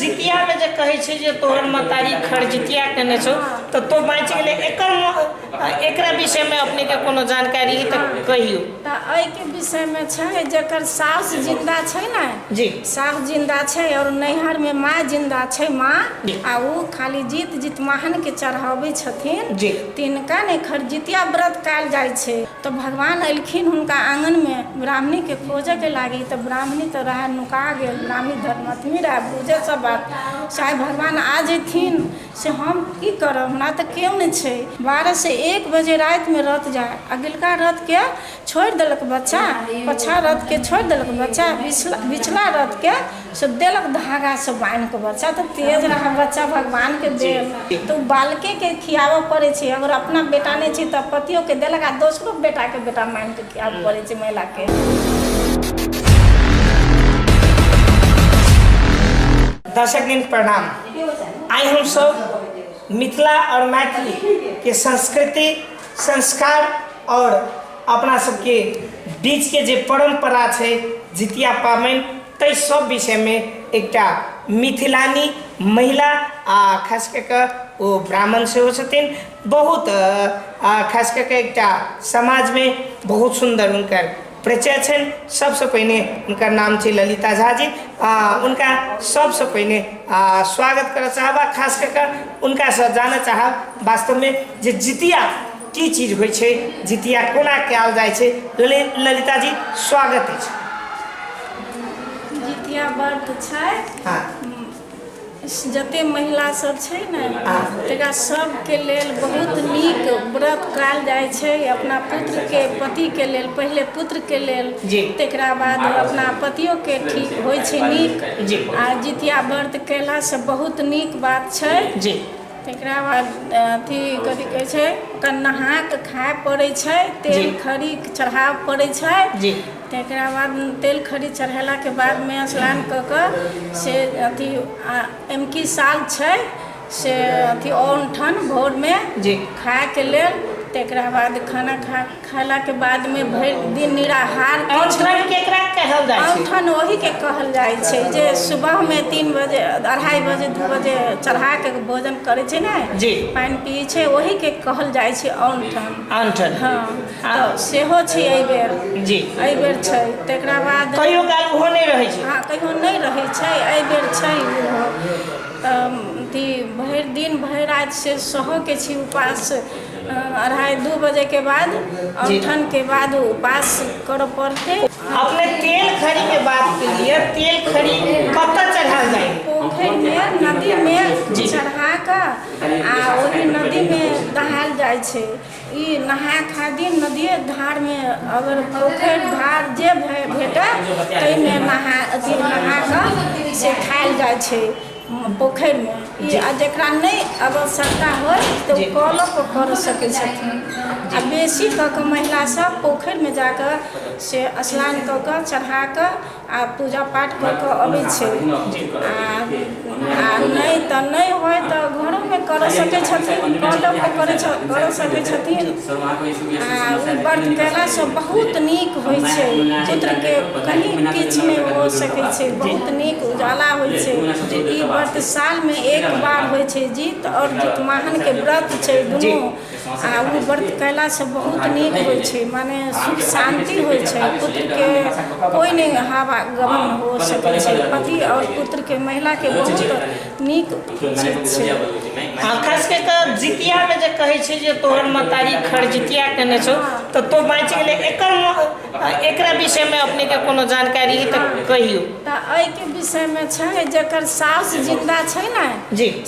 जितियामे जे कहै छै जे तोहर महतारी खरजितिया केने छौ तऽ तो बाँचि गेलै, एकर एकरा विषयमे अपनेके कोनो जानकारी तऽ कहियौ। तऽ एहिके विषयमे छै जकर साउस जिन्दा छै ने, जी, साउस जिन्दा छै आओर नैहरमे माय जिन्दा छै, माँ, जी। आ ओ खाली जीत जितमाहनके चढ़ाबै छथिन, जी, तिनका ने खरजितिया व्रत कयल जाइ छै। तऽ भगवान एलखिन हुनका आङ्गनमे ब्राह्मणीके खोजऽके लागी, तऽ ब्राह्मणी तऽ रहए नुका गेल, ब्राह्मणी धर्मात्मी रहए, बुझै सब बात। चाहे भगवान आ जेथिन से हम की करब, हमरा तऽ केओ नहि छै। 12 से 1 बजे रातिमे रथ जाय, अगिलका रथके छोड़ि देलक बच्चा, पाछा रथके छोड़ि देलक बच्चा, बिछला बिछला रथके से देलक धागासँ बान्हिकऽ बच्चा तऽ तेज रहए, बच्चा भगवानके देल तऽ ओ बालकेके खियाबऽ पड़ै छै। अगर अपना बेटा नहि छै तऽ पतियोके देलक आ दोसरो बेटाके बेटा मानिकऽ खियाबऽ पड़ै छै महिलाके। दर्शकगण प्रणाम। आइ हमसब मिथिला और मैथिली के संस्कृति, संस्कार और अपना सबके बीचके जे परम्परा छै जितिया पाबनि, ताहि सब विषयमे एकटा मिथिलानी महिला आ खास कऽ कऽ ओ ब्राह्मण सेहो छथिन, बहुत खास कऽ कऽ एकटा समाजमे बहुत सुन्दर हुनकर परिचय छनि। सबसँ पहिने हुनकर नाम छै ललिता झा जी। हुनका सबसँ पहिने स्वागत करऽ चाहब आ खास कऽ कऽ हुनकासँ जानऽ चाहब वास्तवमे जे जितिया की चीज होइ छै, जितिया कोना कयल जाइ छै। ललिता जी, स्वागत अछि। जितिया व्रत छै। जते महिला सब छै ने, तकरा सबके लेल बहुत नीक व्रत कयल जाइ छै। अपना पुत्रके, पतिके लेल, पहिले पुत्रके लेल, तकरा बाद अपना पतियोके ठीक होइ छै नीक। आ जितिया व्रत कयलासँ बहुत नीक बात छै। तकरा बाद अथी कथी कहै छै, ओकरा नहा कऽ खाय पड़ै छै, तेल खरी चढ़ाबऽ पड़ै छै। तकरा बाद तेल खरी चढ़ेलाके बादमे स्नान कऽ कऽ से अथी एमकी साल छै से अथी औंठन भोरमे खायके लेल। तकरा बाद खाना खा खयलाके बादमे भरि दिन निराहार। औंठन केकरा कहल जाइ छै? औंठन ओहीके कहल जाइ छै जे सुबहमे 3 बजे, 2:30 बजे, 2 बजे चढ़ाके भोजन करै छै ने, पानि पियै छै, ओहीके कहल जाइ छै औंठन। औंठन। हँ, तऽ सेहो छै एहिबेर। एहिबेर छै। तकरा बाद कहियो काल ओहो नहि रहै छै? हँ, कहियो नहि रहै छै, एहिबेर छै ओहो। तऽ अथी भरि दिन भरि राति से सहऽके छै उपास। 2:30 2 बजेके बाद औंठनके बाद उपास करऽ पड़तै। अपने तेल खरी के बात के लिए, तेल खरी कतऽ चढ़ायल जाइ? पोखरिमे, नदीमे चढ़ा कऽ आ ओहि नदीमे नहायल जाइ छै। ई नहाय खाय दिन नदिये धारमे, अगर पोखरि धार जे भेटय ताहिमे नहा अथी नहा कऽ से खायल जाइ छै पोखरिमे ई। आ जकरा नहि आवश्यकता होइ तऽ ओ कलो पर कऽ सकै छथिन। आ बेसी कऽ कऽ महिलासभ पोखरिमे जा कऽ से स्नान कऽ कऽ चढ़ा कऽ आ पूजा पाठ कऽ कऽ अबै छै। आ नहि तऽ नहि होइ तऽ घरोमे कऽ सकै छथिन, कलो पर कऽ सकै छथिन। आ ओ व्रत कयलासँ बहुत नीक होइ छै, पुत्रके कहीं किछु नहि हो सकै छै, बहुत नीक उजाला होइ छै। ई व्रत सालमे एक बार होइ छै। जीत आओर जितवाहनके व्रत छै दुनू। आ ओ व्रत कयलासँ बहुत नीक होइ छै, माने सुख शान्ति होइ छै। पुत्रके कोइ नहि आवागमन हो सकै छै। पति आओर पुत्रके महिलाके बहुत नीक चीज छै। आ खास कऽ कऽ जितियामे जे कहै छै जे तोहर महतारी खरजितिया केने छौ तऽ तो बाँचि गेलै, एकर एकरा विषयमे अपनेके कोनो जानकारी तऽ कहियौ। तऽ एहिके विषयमे छै जकर साउस जिन्दा छै ने,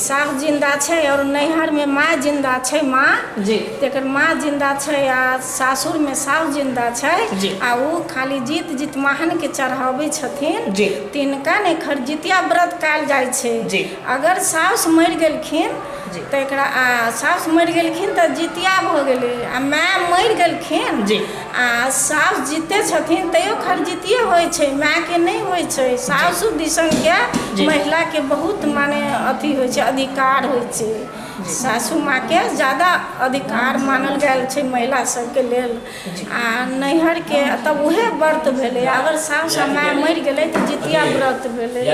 साउस जिन्दा छै आओर नैहरमे माय जिन्दा छै, माँ, तकर माँ जिन्दा छै आ सासुरमे साउस जिन्दा छै, आ ओ खाली जीत जितवाहनके चढ़ाबै छथिन, तिनका ने खरजितिया व्रत कयल जाइ छै। अगर साउस मरि गेलखिन तऽ एकरा आ साउस मरि गेलखिन तऽ जितिया भऽ गेलै। आ माय मरि गेलखिन आ साउस जिते छथिन तैयो खरजितिये होइ छै, मायके नहि होइ छै। साउस दिसनके महिलाके बहुत माने अथी होइ छै, अधिकार होइ छै। सासू माँके ज्यादा अधिकार मानल गेल छै महिला सबके लेल। आ नैहरके तब उएह व्रत भेलै। अगर साउस आ माय मरि गेलै तऽ जितिया व्रत भेलै।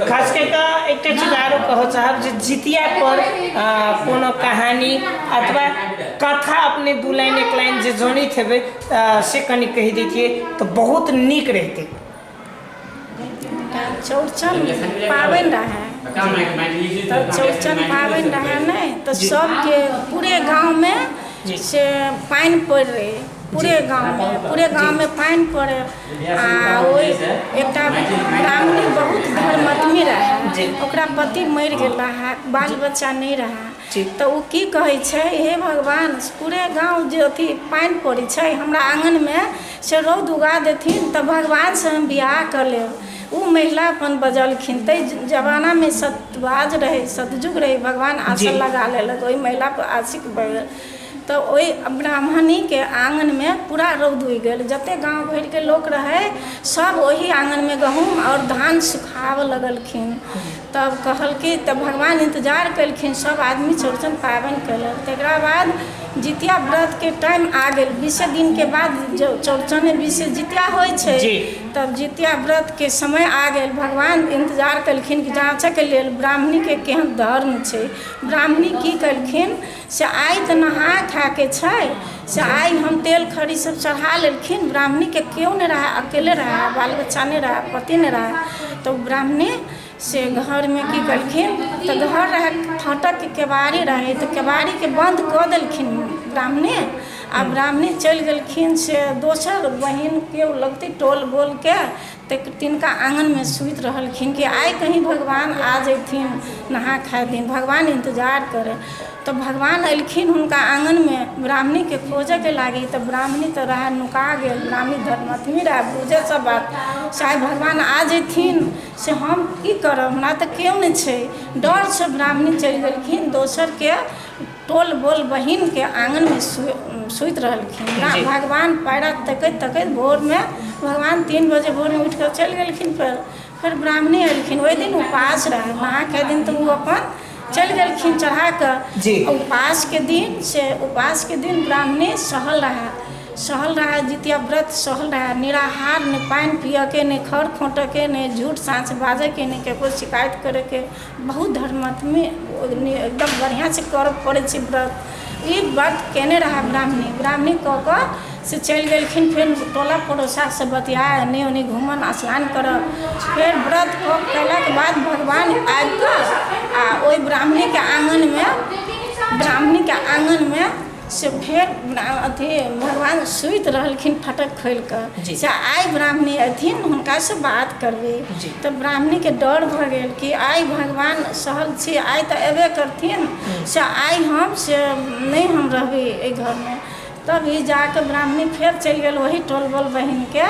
खास कऽ कऽ एकटा चीज आरो कहऽ चाहब जे जितिया पर कोनो कहानी अथवा कथा अपने दू लाइन एक लाइन जे जनैत हेबै से कनि कहि दैतियै तऽ बहुत नीक रहितै। चौड़चन पाबनि रहै तऽ चौड़चन पाबनि रहै ने तऽ सबके पूरे गाँवमे से पानि पड़ि रहै पूरे गाँवमे, पूरे गाँवमे पानि पड़ै। आ ओहि एकटा ब्राह्मणी बहुत धर्मात्मी रहै, ओकरा पति मरि गेल रहै, बाल बच्चा नहि रहै। तऽ ओ की कहै छै, हे भगवान, पूरे गाँव जे अथी पानि पड़ै छै, हमरा आङ्गनमे से रौद उगा देथिन तऽ भगवानसँ हम बियाह कऽ लेब। ओ महिला अपन बजलखिन। ताहि जमानामे सतबाज रहै, सतयुग रहै, भगवान आसन लगा लेलक, ओहि महिलापर आशिक भऽ गेल। तऽ ओहि ब्राह्मणीके आङ्गनमे पूरा रौद उगि गेल। जतेक गाँव भरिके लोक रहै सब ओहि आङ्गनमे गहूँम आओर धान सुखाबऽ लगलखिन। तब कहलकै, तऽ भगवान इन्तजार केलखिन, सब आदमी चौड़चन पाबनि केलक। तकरा बाद जितिया व्रतके टाइम आ गेल। 20 दिनके बाद चौड़चने 20 जितिया होइ छै। तब जितिया व्रतके समय आ गेल। भगवान इन्तजार केलखिन कि जाँचऽके लेल ब्राह्मणीके केहन धर्म छै। ब्राह्मणी की केलखिन से आइ तऽ नहा खाके छै, से आइ हम तेल खरी सब चढ़ा लेलखिन। ब्राह्मणीके केओ नहि रहै, अकेले रहै, बाल बच्चा नहि रहै, पति नहि रहै। तऽ ब्राह्मणी से घरमे की केलखिन तऽ घर रहै फाटकके केबाड़ी रहै, तऽ केबाड़ीके बन्द कऽ देलखिन ब्राह्मणी। आ ब्राह्मणी चलि गेलखिन से दोसर बहिन केओ लगतै टोल बोलके, तऽ तिनका आङ्गनमे सुति रहलखिन कि आइ कहीँ भगवान आ जयथिन नहा खाए दिन। भगवान इन्तजार करै। तऽ भगवान एलखिन हुनका आङ्गनमे ब्राह्मणीके खोजऽके लागी। तऽ ब्राह्मणी तऽ रहए नुका गेल। ब्राह्मणी धर्मात्मी रहए, बुझै सब बात। से आइ भगवान आ जयथिन से हम की करब, हमरा तऽ केओ नहि छै। डरसँ ब्राह्मणी चलि गेलखिन दोसरके टोल बोल बहिनके आङ्गनमे सुति रहलखिन। भगवान पैरा तकैत तकैत भोरमे भगवान 3 बजे भोरमे उठि कऽ चलि गेलखिन। फेर ब्राह्मणी एलखिन, ओहि दिन उपास रहै नहा दिन, तऽ ओ अपन चलि गेलखिन चढ़ा कऽ। उपासके दिन से उपासके दिन ब्राह्मणी सहल रहै, सहल रहै, जितिया व्रत सहल रहै, निराहार, नहि पानि पियऽके, नहि खर खोँटऽके, नहि झूठ साँच बाजऽके, नहि ककरो शिकायत करैके। बहुत धर्मात्मी, एकदम बढ़िआँसँ करऽ पड़ै छै व्रत। ई व्रत कयने रहै ब्राह्मणी। ब्राह्मणी कऽ कऽ से चलि गेलखिन। फेर टोला पड़ोसासँ बतिया एन्ने ओन्ने घूमन स्नान करऽ। फेर व्रत कऽ कयलाके बाद भगवान आबिकऽ आ ओहि ब्राह्मणीके आङ्गनमे, ब्राह्मणीके आङ्गनमे से फेर अथी भगवान सुति रहलखिन फटक खोलि कऽ, से आइ ब्राह्मणी अयथिन, हुनकासँ बात करबै। तऽ ब्राह्मणीके डर भऽ गेल कि आइ भगवान सहल छी, आइ तऽ अयबे करथिन, से आइ हम से नहि हम रहबै एहि घरमे। तब ई जाकऽ ब्राह्मणी फेर चलि गेल ओही टोल बोल बहिनके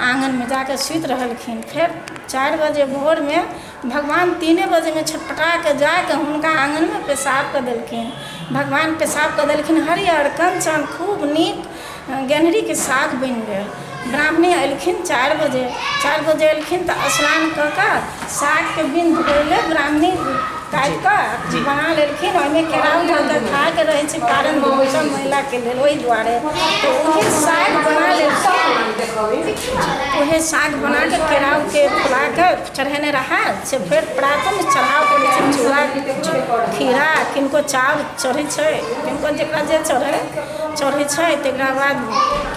आङ्गनमे जाकऽ सुति रहलखिन। फेर 4 बजे भोरमे भगवान 3 बजेमे छटपटाके जाकऽ हुनका आङ्गनमे पेशाब कऽ देलखिन। भगवान पेशाब कऽ देलखिन, हरियर कंचन खूब नीक गेन्हरीके साग बनि गेल। ब्राह्मणी एलखिन 4 बजे, 4 बजे एलखिन तऽ स्नान कऽ कऽ सागके बिन धोले ब्राह्मणी काटि कऽ बना लेलखिन। ओहिमे केराउ धऽ कऽ खाके रहै छै कारण सब महिलाके लेल, ओहि दुआरे तऽ ओही साग बना लेलखिन। ओहे साग बना कऽ केराउके फुला कऽ चढ़ेने रहै से फेर प्रातमे चढ़ाव पड़ै छै। चूड़ा खीरा, किनको चाउर चढ़ै छै, किनको जकरा जे चढ़ै चढ़ै छै। तकरा बाद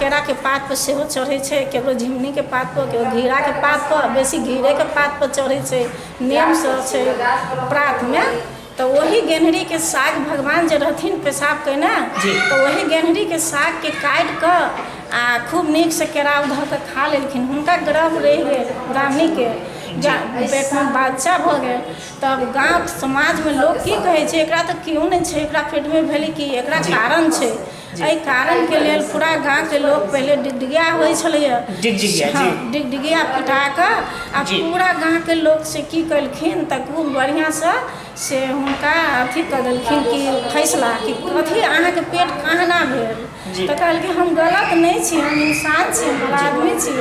केराके पातपर सेहो चढ़ै छै, ककरो झिङ्गुनीके पातपर, ककरो घेराके पातपर, बेसी घेरेके पातपर चढ़ै छै, नियमसँ छै प्रातमे। तऽ ओही गेन्हरीके साग भगवान जे रहथिन पेशाब कयने, तऽ ओही गेन्हरीके सागके काटि कऽ आ खूब नीकसँ केराउ धऽ कऽ खा लेलखिन। हुनका गर्भ रहि गेल, ब्राह्मणीके पेटमे बच्चा भऽ गेल। तब गाँव समाजमे लोक की कहै छै, एकरा तऽ केओ नहि छै, एकरा पेटमे भेलै की, एकरा कारण छै। एहि कारणके लेल पूरा गाँवके लोक पहिले डिगडिगिया होइ छलैए। डिगडिगिया, जी। हँ, डिगडिगिया पिटा कऽ आ पूरा गाँवके लोक से की केलखिन तऽ खूब बढ़िआँसँ से हुनका अथी कऽ देलखिन कि फैसला कि कथी अहाँके पेट कहना भेल। तऽ कहलकै हम गलत नहि छी, हम इंसान छी, हम आदमी छी,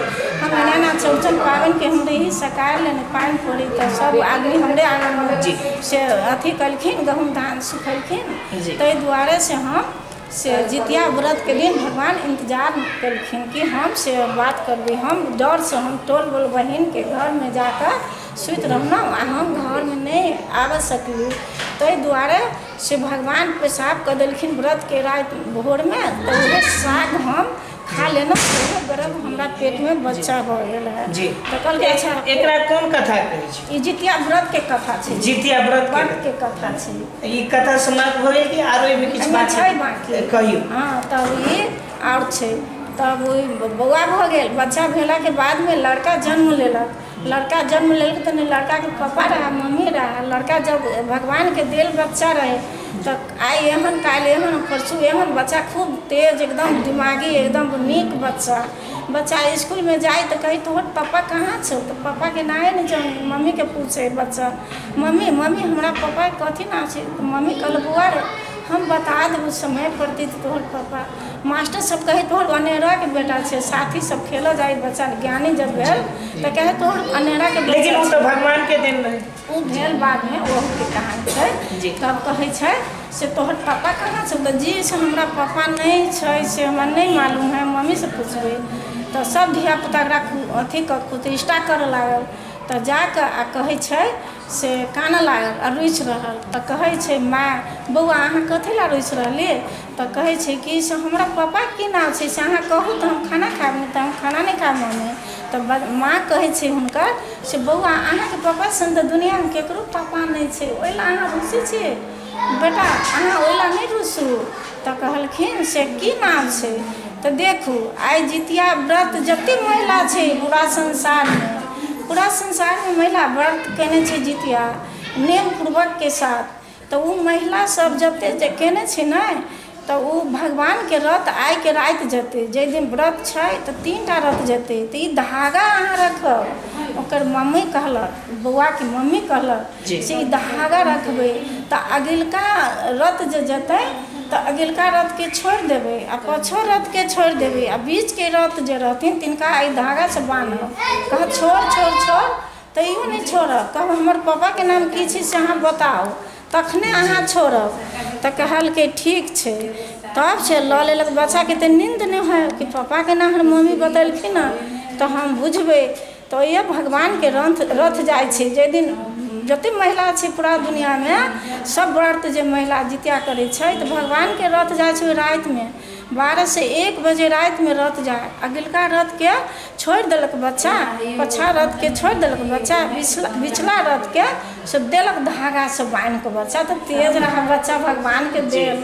हम एना एना चौरचन पाबनिके हमरे ही सकार लेने पानि पड़ै तऽ सब आदमी हमरे आङनमे से अथी केलखिन, गहूँम धान सुखेलखिन, ताहि दुआरे से हम से जितिया व्रतके दिन भगवान इन्तजार केलखिन कि हम से बात करबै। हम डरसँ हम टोल बोल बहिनके घरमे जाकऽ सुति रहलहुँ आ हम घरमे नहि आबऽ सकली, ताहि दुआरे से भगवान पेशाब कऽ देलखिन व्रतके राति भोरमे, तऽ उहे साग हम खा लेलहुँ, उहे गर्भ हमरा पेटमे बच्चा भऽ गेल है। तऽ कहलकै अच्छा। एकरा कोन कथा कहै छै? ई जितिया व्रतके कथा छै। जितिया व्रत के व्रतके कथा छै। ई कथा समाप्त भऽ गेल कि आरो एहिमे किछु एहिमे बात छै बाँकी। कहियौ। हँ, तब ई आओर छै। तब ओहि बौआ भऽ गेल, बच्चा भेलाके बादमे लड़का जन्म लेलक। लड़का जन्म लेलक तऽ नहि लड़काके पप्पा रहए, मम्मी रहए। लड़का जब भगवानके देल बच्चा रहै तऽ आइ एहन, काल्हि एहन, परसू एहन बच्चा खूब तेज, एकदम दिमागी, एकदम नीक बच्चा। बच्चा इसकुलमे जाइ तऽ कहै तोहर पप्पा कहाँ छौ? तऽ पप्पाके नामे नहि जानै, मम्मीके पूछै बच्चा, मम्मी मम्मी हमरा पप्पाके कथी नाम छै? तऽ मम्मी कहलक बौआ रे, हम बता देबौ समय पड़तै तऽ तोहर पप्पा। मास्टर सब कहै तोहर अनेराके बेटा छै। साथी सब खेलऽ जाइ, बच्चा ज्ञानी जब भेल तऽ कहै तोहर अनेराके लेकिन बच्चा ओ छै। तऽ भगवानके देन रहै। ओ भेल बादमे, ओहोके कहानी छै। तब कहै छै से तोहर पापा कहाँ छौ? तऽ जी से हमरा पापा नहि छै, से हमरा नहि मालूम है, मम्मीसँ पुछबै। तऽ सब धियापुता ओकरा अथी कऽ कुचेष्टा करऽ लागल। तऽ जाकऽ आ कहै छै से कानऽ लागल आ रुसि रहल। तऽ कहै छै माय, बौआ अहाँ कथी लए रुसि रहलियै? तऽ कहै छै कि से हमरा पापाके की नाम छै से अहाँ कहू तऽ हम खाना खायब, नहि तऽ हम खाना नहि खायब मम्मी। तऽ माँ कहै छै हुनकर से बौआ, अहाँके पापा सन तऽ दुनिआँमे ककरो पापा नहि छै, ओहि लए अहाँ रुसै छियै? बेटा, अहाँ ओहि लए नहि रुसू। तऽ कहलखिन से की नाम छै? तऽ देखू, आइ जितिया व्रत जतेक महिला छै पूरा संसारमे, पूरा संसारमे महिला व्रत कयने छै जितिया नेम पूर्वकके साथ, तऽ ओ महिला सब जतेक जे कयने छै ने, तऽ ओ भगवानके रथ आइके राति जेतै। जाहि दिन व्रत छै तऽ 3 टा रथ जेतै। तऽ ई धागा अहाँ रखब, ओकर मम्मी कहलक, बौआके मम्मी कहलक से ई धागा रखबै तऽ अगिलका रथ जे जेतै तऽ अगिलका रथके छोड़ि देबै आ पाछो रथके छोड़ि देबै आ बीचके रथ जे रहथिन तिनका एहि धागासँ बान्हब। कहत छोड़ छोड़ छोड़, तैयो नहि छोड़ब। कहब हमर पापाके नाम की छै से अहाँ बताउ, तखने अहाँ छोड़ब। तऽ कहलकै ठीक छै। तब से लऽ लेलक। बच्चाके तऽ नीन्द नहि होइ कि पापाके नाम हमर मम्मी बतेलखिन हँ तऽ हम बुझबै। तऽ इएह भगवानके रथ रथ जाइ छै जाहि दिन जतेक महिला छै पूरा दुनिआँमे, सब व्रत जे महिला जितिया करै छै तऽ भगवानके रथ जाइ छै ओहि रातिमे 12 से 1 बजे रातिमे रथ जाइ। अगिलका रथके छोड़ि देलक बच्चा, पाछा रथके छोड़ि देलक बच्चा, बिचला बिचला रथके से देलक धागासँ बान्हिकऽ। बच्चा तऽ तेज रहए, बच्चा भगवानके देल।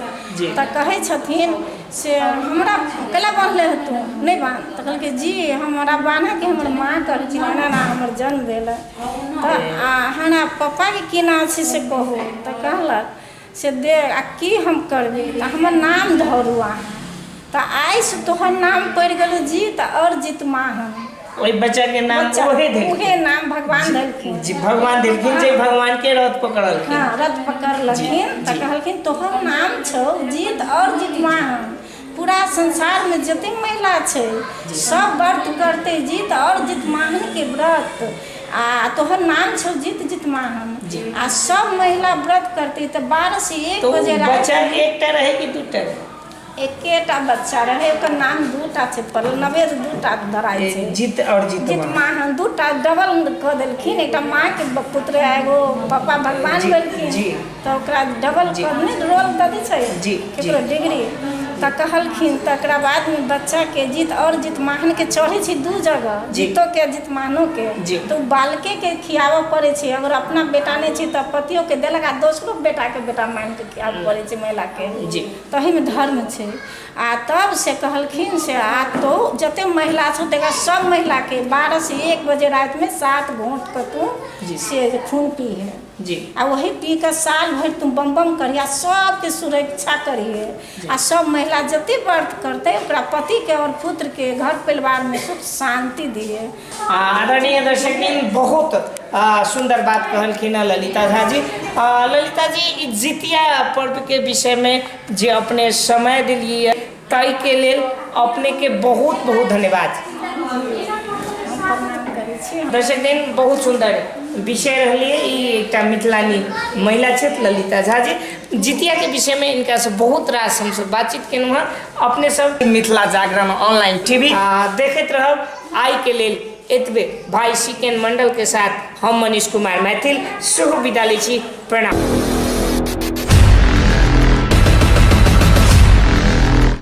तऽ कहै छथिन से हमरा कैला बान्हले हँ तू? नहि बान्ह। तऽ कहलकै जी हमरा बान्हऽके हमर माँ कहलखिन, एना एना हमर जन्म भेल हँ। तऽ आ हमरा पप्पाके की नाम छै से कहू। तऽ कहलक से दे आ की हम करबै? तऽ हमर नाम धरू अहाँ। तऽ आइसँ तोहर नाम पड़ि गेलौ जीत आओर जितमाहन। ओहि बच्चा के नाम बच्चा ओहे देलखिन। उहे नाम भगवान देलखिन। जी, भगवान देलखिन जे भगवान के रथ पकड़लखिन। हँ, रथ पकड़लखिन। तऽ कहलखिन तोहर नाम छौ जीत आओर जितमाहन। पूरा संसारमे जतेक महिला छै सब व्रत करतै जीत आओर जितमाहनके व्रत, आ तोहर नाम छौ जीत जितमाहन, आ सब महिला व्रत करतै तऽ 12 से 1 तो बजे राति। बच्चा एकटा रहे कि दूटा रहे? एकेटा बच्चा रहै, ओकर नाम दूटा छै पड़ल, नवेद दूटा धराइ छै। जीत और जीत जीत माहन दूटा डबल कऽ देलखिन। एकटा माँके पुत्र, एगो पापा भगवान भेलखिन। तऽ ओकरा डबल कऽ नहि रोल दऽ दै छै केकरो डिग्री। तऽ कहलखिन, तकरा बादमे बच्चाके जीत आओर जीत माहनके चढ़ै छै दू जगह, जीतोके जितमानोके। तऽ ओ बालकेके खियाबऽ पड़ै छै। अगर अपना बेटा नहि छै तऽ पतियोके देलक आ दोसरो बेटाके बेटा मानिके खियाबऽ पड़ै छै महिलाके। तहीमे धर्म छै। आ तब से कहलखिन से आ तो जतेक महिला छौ तकरा सब महिलाके 12 से 1 बजे रातिमे सात घोंट कऽ तू से खून पीहे आ वही पी कऽ साल भरि तू बम बम करिहे आ सबके सुरक्षा करिहे आ सब महिला। महिला जते व्रत करतै ओकरा पतिके आओर पुत्रके घर परिवारमे सुख शान्ति दिए। आदरणीय दर्शकवृंद, बहुत सुन्दर बात कहलखिन हँ ललिता झा जी। ललिता जी, ई जितिया पर्वके विषयमे जे अपने समय देलियै ताहिके लेल अपनेके बहुत बहुत धन्यवाद। हम प्रणाम करै छी। दर्शकवृंद, बहुत सुन्दर विषय रहलियै। ई एकटा मिथिलानी महिला छथि ललिता झा जी। जितियाके विषयमे इनकासँ बहुत रास हमसब बातचीत केलहुँ हँ। अपने सब मिथिला जागरण ऑनलाइन टीवी देखैत रहब। आइके लेल एतबे। भाई सिकेन मंडल के साथ हम मनीष कुमार मैथिल सेहो विदा लै छी। प्रणाम।